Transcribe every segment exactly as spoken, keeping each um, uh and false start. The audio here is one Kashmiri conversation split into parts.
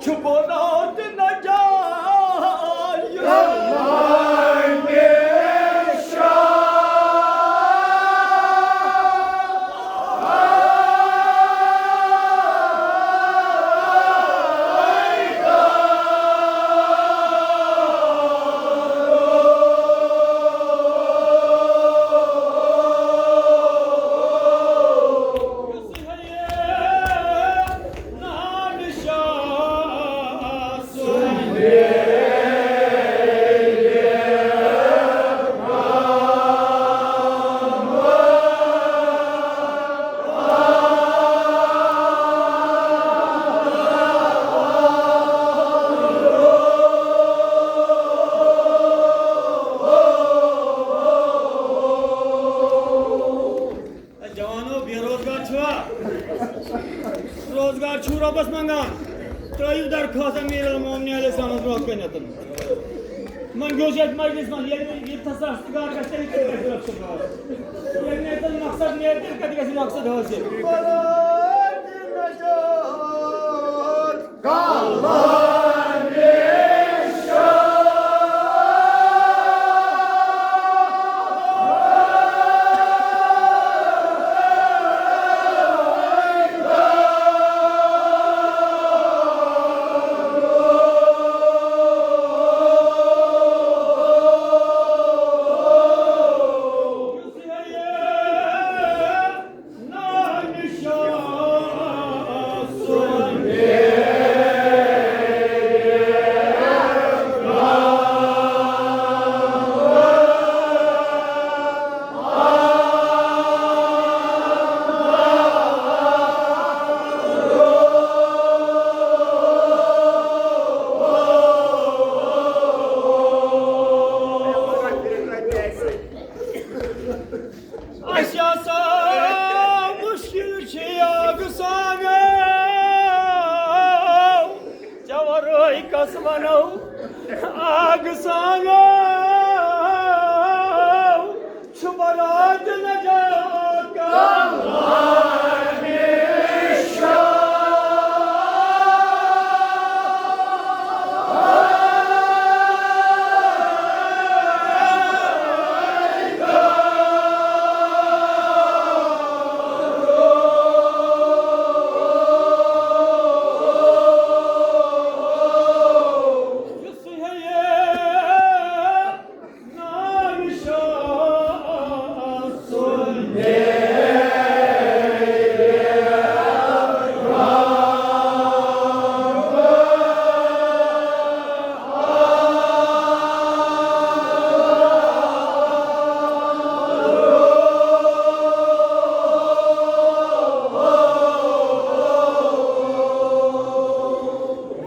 چھُ بُناو تہِ نجات۔ اے جوانو، بے روزگار چھِوا؟ روزگار چھُو رۄبَس منٛگان۔ ترٛٲیِو درخواست امیر المومنین علیہ السلامَس برونٛہہ کَنٮ۪تھ۔ منٛگیو چھُ اَتہِ مجلس منٛز، ییٚلہِ نہٕ یہِ تصدیق گژھِ، تیٚلہِ کَتہِ گژھِ رۄب سٕنٛز کار؟ ییٚلہِ نہٕ اَتٮ۪ن مقصد نیرِ، تیٚلہِ کَتہِ گژھِ مقصد حٲصِل؟ اَسہِ ہسا مُشکِل چھِ آگہٕ سانو، ژےٚ ورٲے کس ونو آگہٕ سانو، چھُ برات نجات۔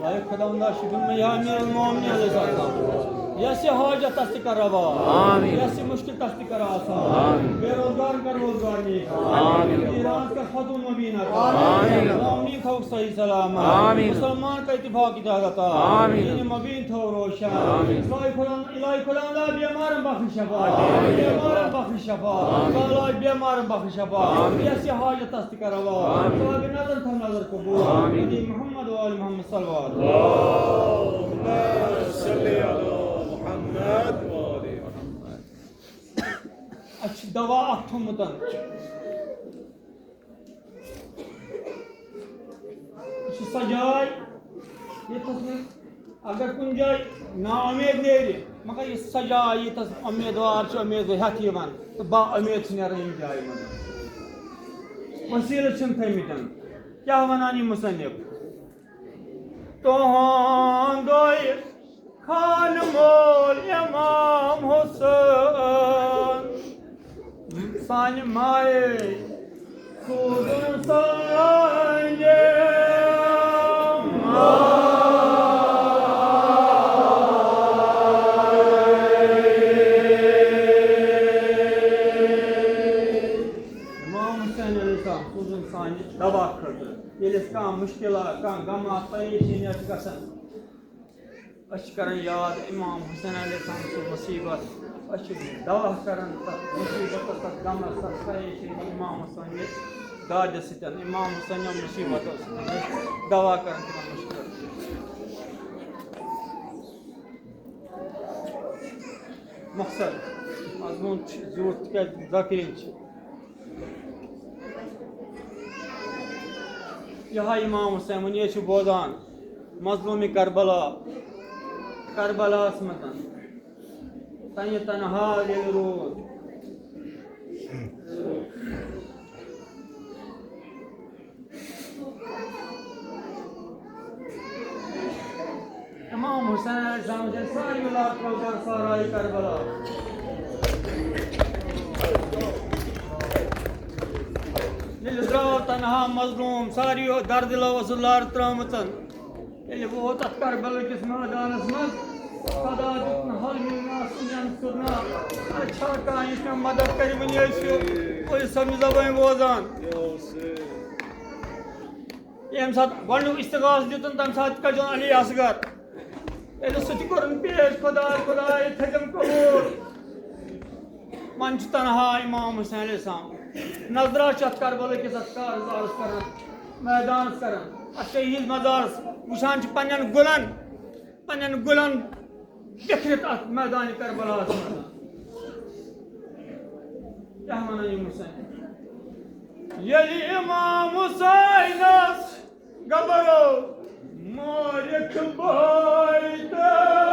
اے خداوندا، شُکر مےٚ یا امیر المومنین علیہ السلام۔ یس یہِ حاجت تس تہِ کر روا۔ آمین۔ یس یہِ مشکل تس تہِ کر آسان۔ آمین۔ بے روزگار کر روزگار نیک۔ آمین۔ ایران کر فتح مبین کر۔ آمین۔ مومنین تھاوُکھ صحیح سلامت۔ آمین۔ مسلمان کر اتفاق اتحاد عطا۔ آمین۔ دین مبین تھاو روشن۔ آمین۔ الہی خداوندا، الہی خداوندا، بیمارن بخش شفا۔ آمین۔ بیمارن بخش شفا۔ آمین۔ الہی بیمارن بخش شفا۔ آمین۔ یس یہِ حاجت تس تہِ کر روا۔ آمین۔ صاحب نظر تھاو نظر قبول۔ آمین۔ نبی محمد و آل محمد صلوات۔ اللهم صل علی محمد و آل محمد۔ اَسہِ چھُ دوا اکھ تھوٚمُت۔ یہِ چھِ سۄ جاے، ییٚتَس نہٕ اگر کُنہِ جایہِ نا اُمید نیرِ، مگر یہِ چھِ سۄ جاے، ییٚتَس اُمیدوار چھُ اُمید ہٮ۪تھ یِوان تہٕ با اُمید چھِ نیران ییٚمہِ جایہِ منٛز۔ وسیٖلہٕ چھِنہٕ تھٲومٕتٮ۪ن۔ کیٛاہ وَنان یہِ مُصنِف؟ تُہُنٛدُے خانہٕ مول امام حسین، سانہِ مایہِ سوٗزُن سانہِ امام حسین علیہ السلام سوٗزُن سانہِ دوا خٲطرٕ۔ ییٚلہِ اَسہِ کانٛہہ مُشکِلات، کانٛہہ غمات، پریشٲنی آسہِ گژھان، أسۍ چھِ کران یاد امام حسین علیہ السلام سٕنٛز مُصیبت۔ أسۍ چھِ دوا کران تَتھ مُصیبتَس، تَتھ غمَس، تَتھ پریشٲنی امام حسین دادِ سۭتۍ، امام حسین مُصیبتو سۭتۍ۔ أسۍ دوا کران تِمن مُشکِلاتن۔ مۄخصر مضموٗن چھُ زیوٗٹھ، تِکیٛازِ ذاکرین چھِ۔ یِہوٚے امام حسین، وۄنۍ ٲسِو بوزان، مظلوٗمِ کربلا، کربلاہَس منٛز تنہِ تنہا ییٚلہِ روٗد۔ امام حسین علیہ السلام چھِ ساروی لاتہٕ روزان صحرائے کربلا۔ ییٚلہِ درٛاو تنہا مظلوٗم، ساروِیو دردِ لو ٲسٕس لارٕ ترٛٲومٕژ۔ ییٚلہِ ووت اَتھ کربلا کِس مٲدانَس منٛز، خدا دیُت نہٕ حل مِلنَس، سُہ زَن سُرنا۔ اَتہِ چھا کانٛہہ یُس مےٚ مدد کرِ؟ وۄنۍ ٲسِو، وۄنۍ ٲسِو سَمجھ زبٲنۍ بوزان۔ ییٚمہِ ساتہٕ گۄڈٕنیُک استغاثہٕ دیُتُن، تَمہِ ساتہٕ کٔرۍزیون علی اصغر۔ ییٚلہِ سُہ تہِ کوٚرُن پیش، خداے، خداے، تھٲیزٮ۪م قبوٗل۔ وۄنۍ چھُ تنہا امام حسین علیہ السلام۔ نظرا چھُ اَتھ کربلا کِس اَتھ کارزارَس کران، مٲدانَس کران، اَتھ شہیٖد مزارَس۔ وٕچھان چھِ پنٛنٮ۪ن گُلَن، پنٛنٮ۪ن گُلَن بِکھرِتھ اَتھ مٲدانِ کربلاہَس منٛز۔ کیٛاہ وَنان یِم حسین؟ ییٚلہِ امام حسینَس گبرو مورِکھ بٲے تہٕ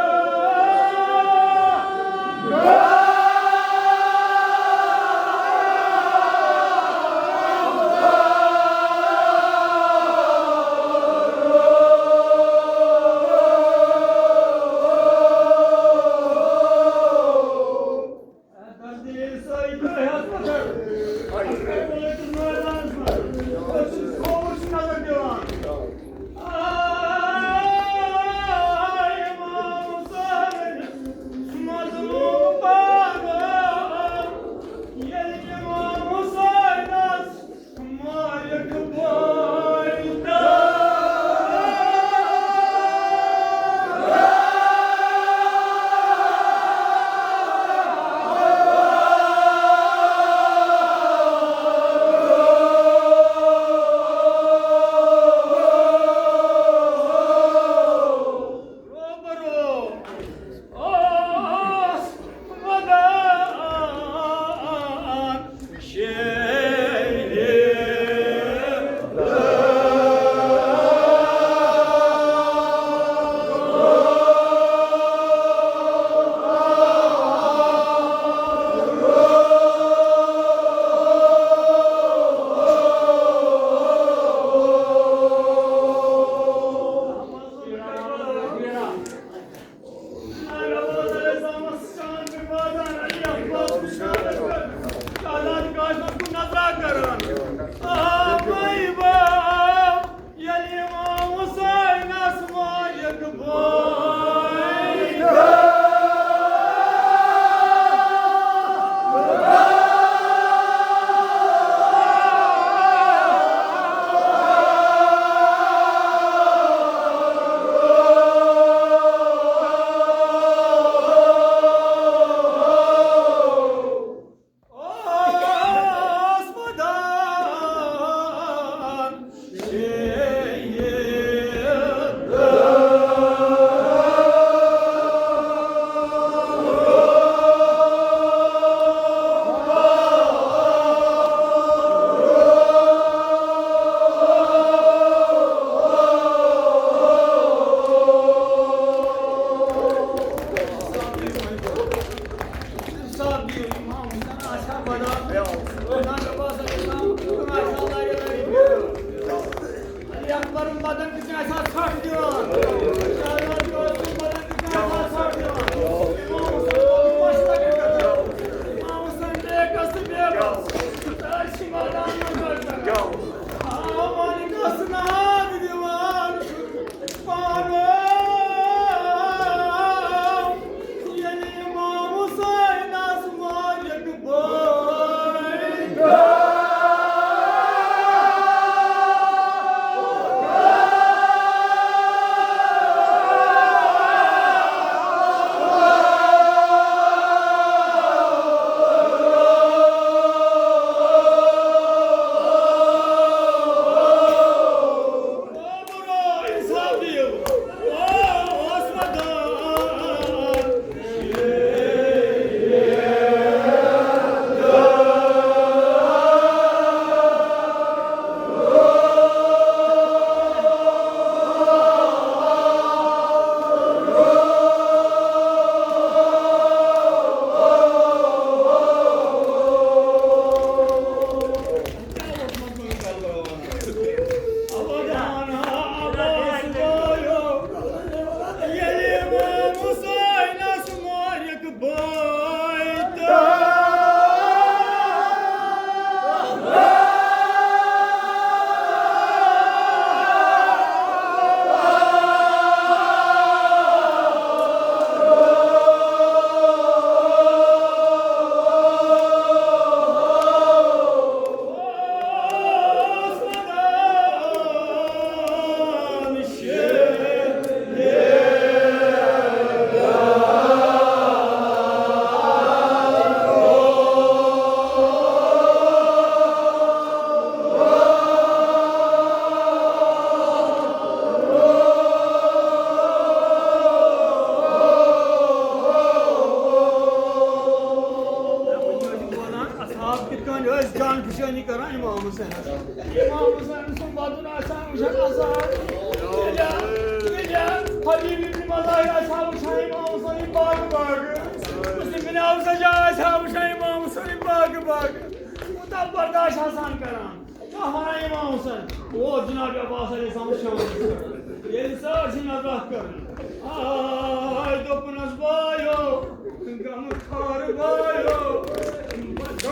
حبیب ابن مظاہر آسہِ ہا وٕچھان امام حسین باغہٕ باغہٕ۔ مسلم بن عوف سجا آسہِ ہا وٕچھان امام حسین باغہٕ باغہٕ۔ کوٗتاہ برداشت آسان کران۔ کانٛہہ وَنان امام حسین، او جناب عباس علیہ السلام چھُ شامَس کران۔ ییٚلہِ سٲرسٕے نظر اَتھ کٔر۔ آے دوٚپنَس بایو، غم خار بایو، بس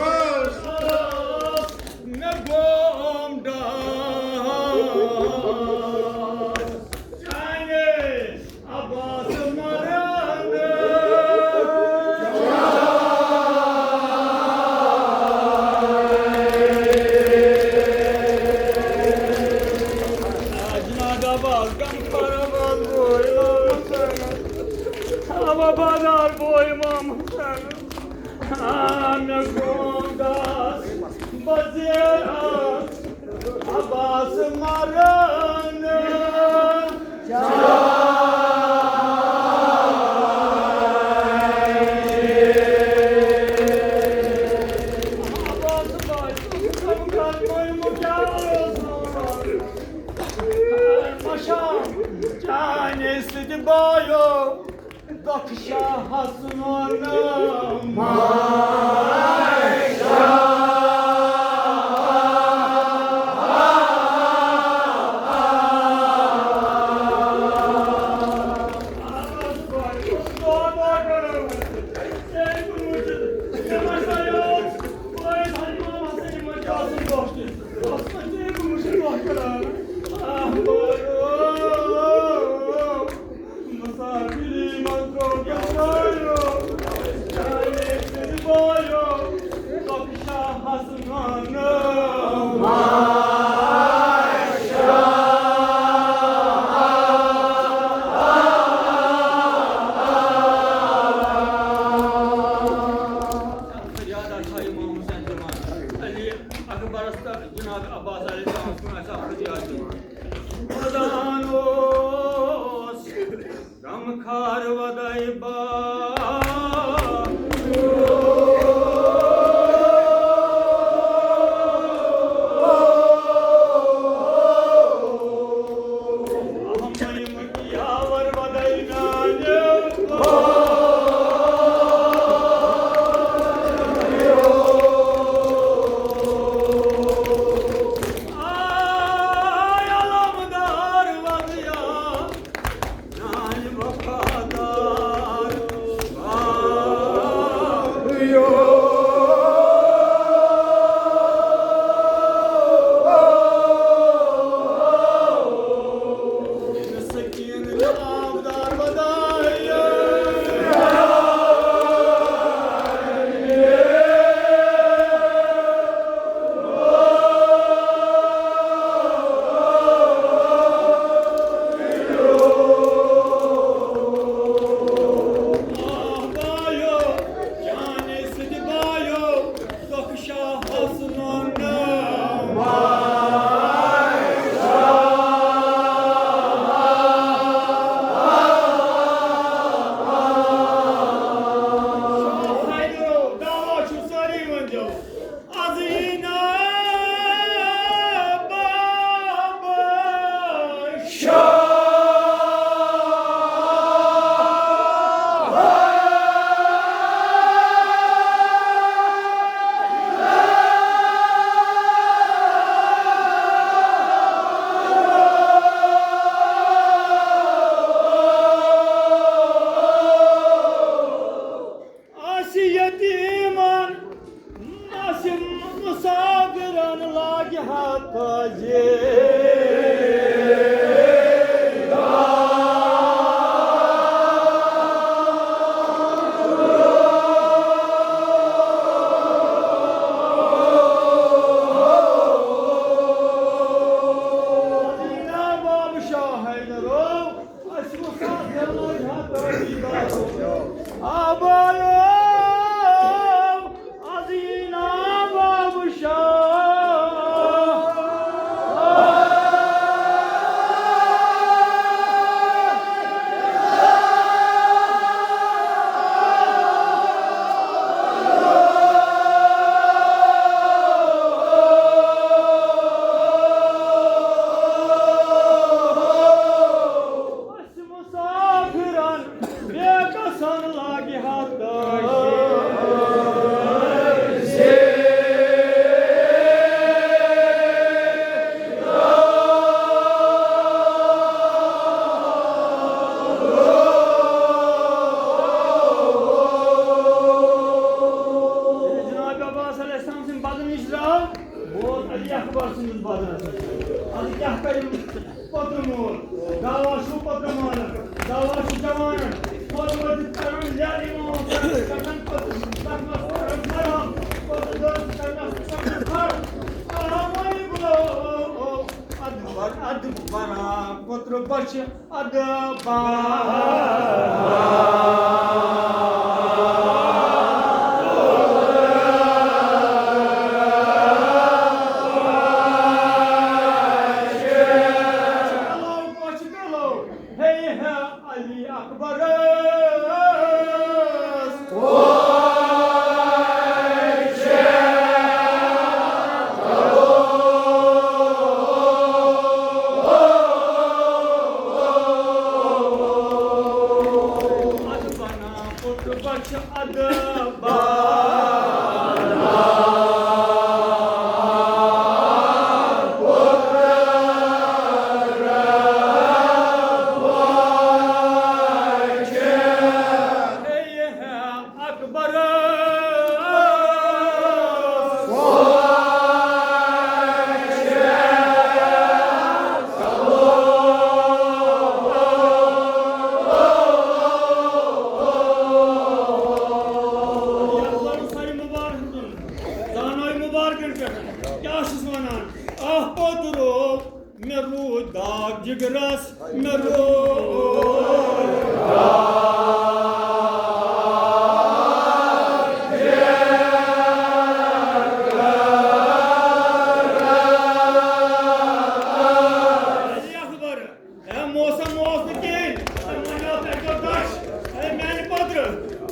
مےٚ گوم ڈاس۔ چانہِ عباس مرن۔ جناب عباس، غم خار عباس بوے امام حسین۔ آ، وفادار بوے امام حسین۔ آ، مےٚ گوم ڈاس بزیر عباس مرن۔ چانہِ سۭتۍ بایو دۄکھ شاہس وَنہٕ۔ مسافری منٛز ترٛوو کیٛاہ وایو، چاہے سۭتۍ وایو، تۄہہِ شاہس وَنہٕ۔ فریاد آسان امام حسین دِوان، علی اکبرس تہٕ جناب عباس علیہ السلامس کُن آسان فریاد دِوان۔ ودان اوس غمخار ودٲے با۔ یاور ودٲے میانہِ۔ آے علمدار ودیا۔ میانہِ وفادار بایو۔ سکین آبدار بدایا۔ شاہ حیدرو، دعوا چھُ سٲری ؤنۍزیو۔ عظیٖم بابا شاہ۔ آسہِ یتیٖمن، آسہِ مُسافِرن، لاگہِ ہا تٲجی۔ مدینہ باب شاہ حیدرو۔ آبایو، عظیٖم باب شاہ۔ ادبا۔ چلو، پٔچھِ چلو۔ ہے ہے علی اکبرس۔ اکبر۔ سر مبارک، زانوے مبارکن پٮ۪ٹھ کیٛاہ چھُس وَنان؟ آہ پوٚت روو، مےٚ روٗد داغ جِگرَس، مےٚ روٗد۔ علی اکبر۔ اے موسم اوس نہٕ کِہیٖنۍ۔ اے وۄنۍ اوس اَکہِ دۄہ دَچھ۔ اے میٛانہِ پٔترٕ،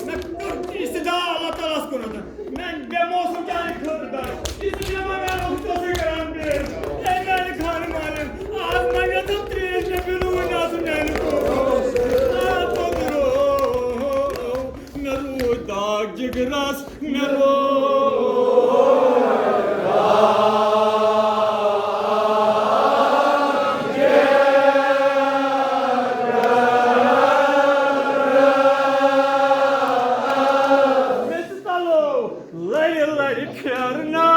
مےٚ کوٚر استدعا اللہ تعالیٰ ہَس کُنَتھ۔ میٛانہِ بے موسم چانہِ خٲطرٕ دَچھ۔ یہِ چھُ مےٚ وَنان، بہٕ چھُسَے کران بیٚیہِ۔ اے میٛانہِ خانہٕ مالِن، آز منٛگے ژٕ ترٛیش، مےٚ پیوٚو نہٕ وُنہِ آسُن میٛانہِ خٲطرٕ۔ آ پٔترٕ، مےٚ روٗد داغ جِگرَس۔ مےٚ روو۔ مےٚ تہِ تلو لرِ لرِ پھیرنا۔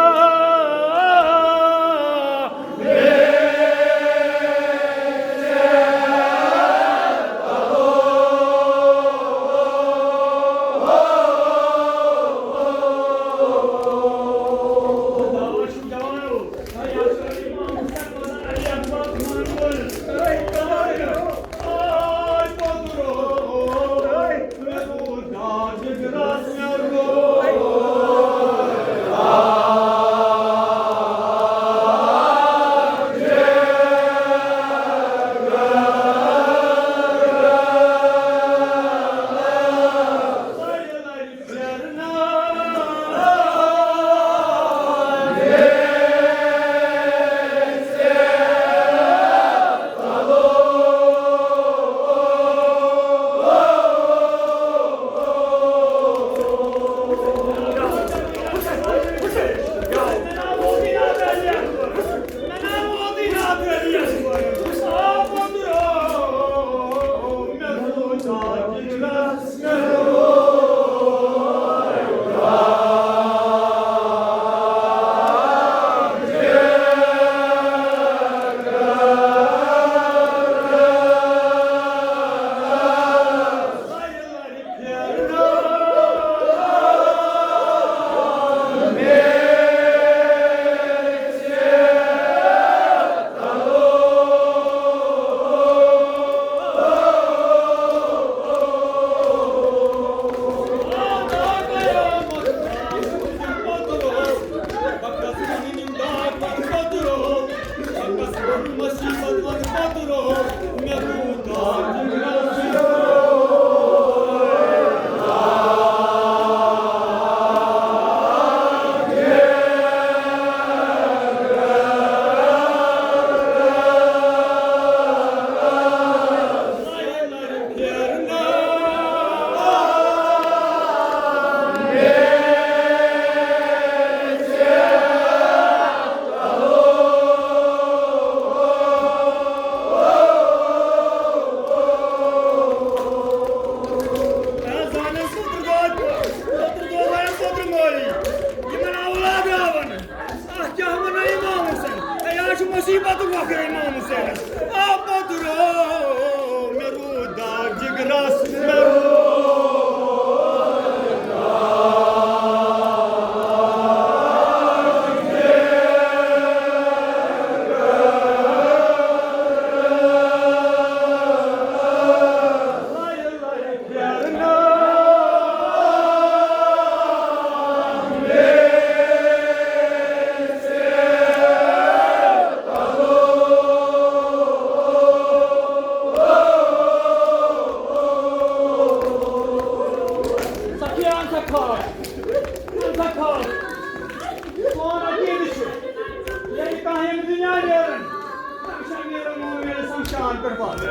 کھاو۔ ژٕ ہسا کھاو۔ سون عقیدٕ چھُ، ییٚلہِ کانٛہہ ییٚمہِ دُنیا نیران، تٔمِس چھُ امیر المومنین علیہ السلام شان پٮ۪ٹھ واتان۔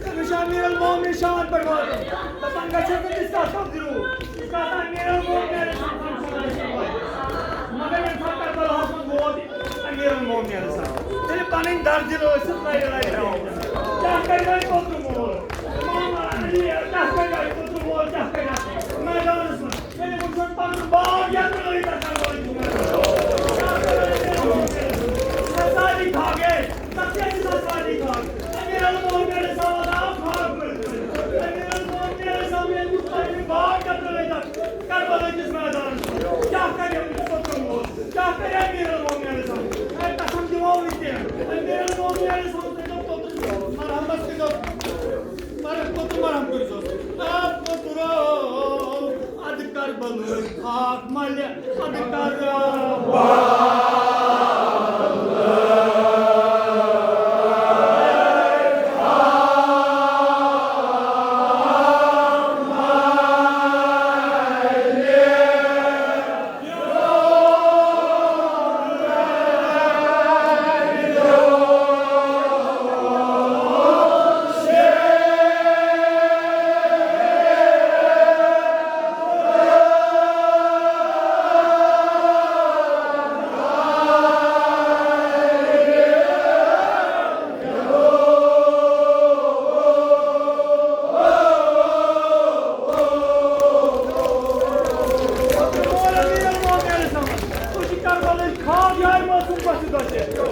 تٔمِس چھُ امیر المومنین شان پٮ۪ٹھ واتان۔ دپان گژھِ نہٕ تِژھ کتھ سپدِ روٗ، یُس کتھ امیر المومنین علیہ السلام شان پٮ۪ٹھ واتہِ۔ مگر ییٚمہِ ساتہٕ کربلاہس منٛز ووت امیر المومنین علیہ السلام، تیٚلہِ پنٕنۍ درد دِل ٲسِتھ لرِ لرِ ترٛاوان۔ کیٛاہ کرِ وۄنۍ پوٚتُر مول؟ امام علی، کیٛاہ کرِ وۄنۍ پوٚتُر مول؟ کیٛاہ کرِ اتھ میدانس منٛز؟ ییٚلہِ وٕچھُن پنُن باغ یتھ لٲگِتھ آسان وٲلۍ چھِ۔ ساری کھاگ ہے، تتھ کیٛاہ چھِ سۄ ساری کھاگ؟ امیر المومنین علیہ السلام آو کھاگ پٲٹھۍ۔ امیر المومنین علیہ السلام ییٚلہِ وٕچھ پنُن باغ یتھ لٲگِتھ کربلا کِس میدانس منٛز۔ کیٛاہ کرِ أمِس پوٚتُر مول؟ کیٛاہ کرِ امیر المومنین علیہ السلام؟ اے قسم دِمو نہٕ کینٛہہ۔ امیر المومنین علیہ السلام کٔرۍزیو پوٚتُس مرحمت کٔرۍزیو۔ مرحم پوٚتُس مرحم کٔرۍزیوس۔ آ پوٚتُرو، ادٕ کربلٲے خاک ملہِ، ادٕ کربلٲے۔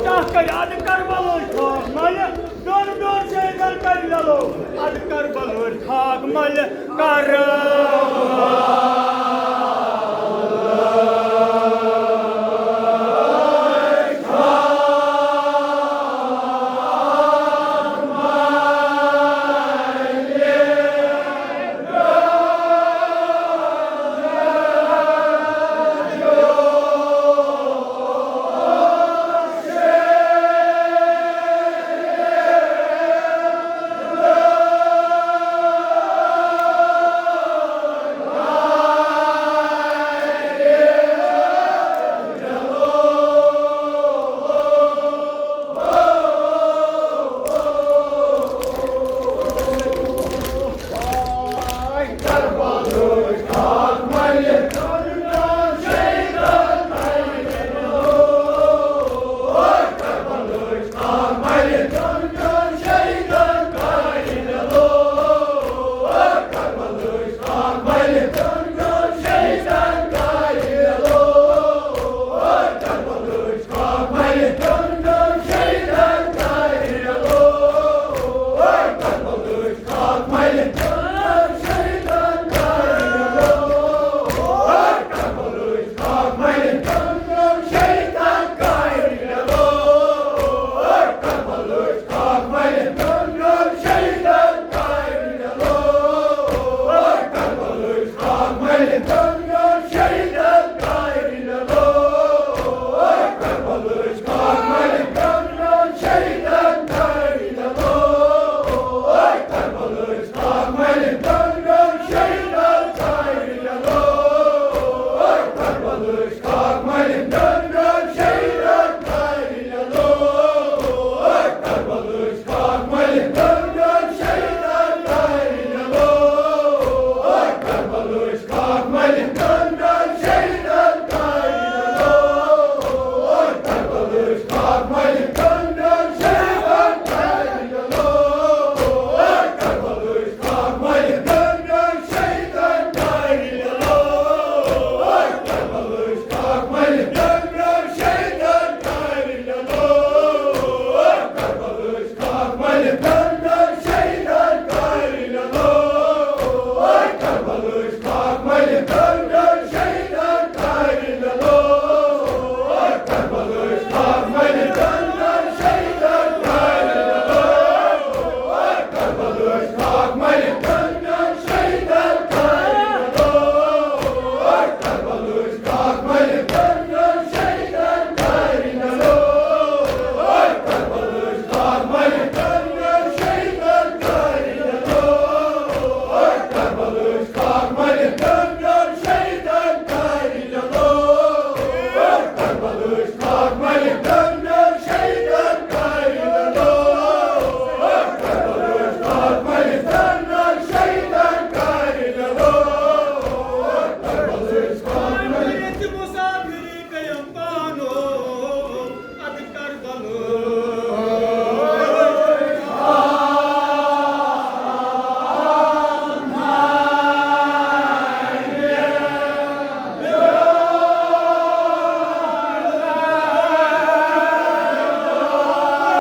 کیٛاہ کرِ ادٕ کربلٲے خاک ملہِ، ڈوٚر ڈوٚر شہیدن کرِ للو، ادٕ کربلٲے خاک ملہِ کربلا۔